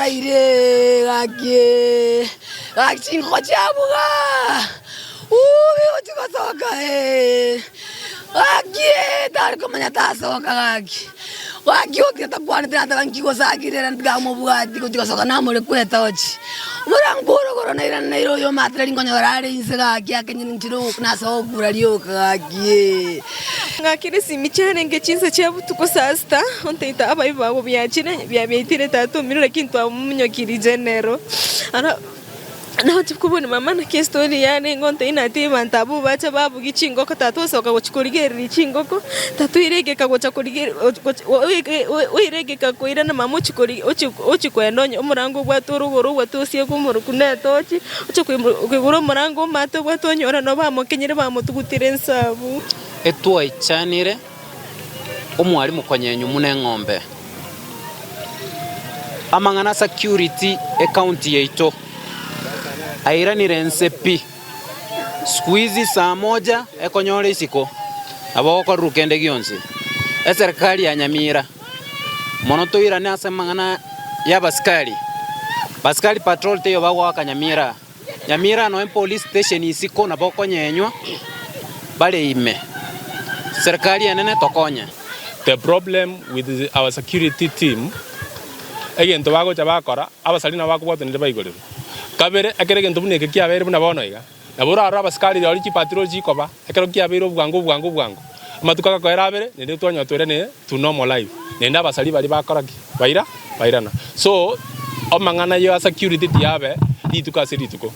Araire gaki gaki chingoko chiabuga ooh bigochi gosoka ee gaki tari komanya tasoka gaki gaki okire takwanete nateba nki gose akire ere tiga amobwati gochi gosoka namorekwa etochi omorango orogoro nairana naire oyo omate nari nkonyora are inse gaki akenyire nchire nase ogokura rioka gaki. Ng'akire esimi chiarenge chinsa chia botuko saa sita, onteita abaibi bago biachire biabiaitire tata omino lakini twamonyokirie general. Ara nagochia kobuna mama naki estori yarenge ontebia natebie abanto abwo bacha babugia chingoko tata osoka gochia korigereria chingoko, tata oire egeka gocha korigereria oire egeka koirana mama ochia kori ochia ochia koenda onye omorango obwate orogoro obwate osieke omoroku na etochi, ochia koigora omorango omate obwate onyore nabo bamokenyire bamotugutire inse abwo. Etwaichanire omwalimu konyenywa buna eng'ombe. Amang'ana a security ecounty yaito airanire nse pi. Siku hizi saa moja ekonyora isiko nabo ogokorerwa kende gionsi. Eserikari ya Nyamira mono toirane ase amang'ana ya abasikari, basikari patrol teiyo bagoaka Nyamira aa. Nyamira noe police station isiko nabo okonyenywa bare ime. Serikali enene tokonye. The problem with our security team, egento bagocha bakora, abasari nabo bakobwatwa naende baigorerwe. Kabere, ekero egento buna eke kiabeire buna bono iga, nabo orarore abasikari rirorio chipatrol chikoba, ekero kiabeire obwango obwango obwango, amatuko agakoera abere, naende twanyora toirane to normal life, naende abasari baria bakora ki? Baira bairana. So, amang'ana ya security tiabe rituko ase rituko.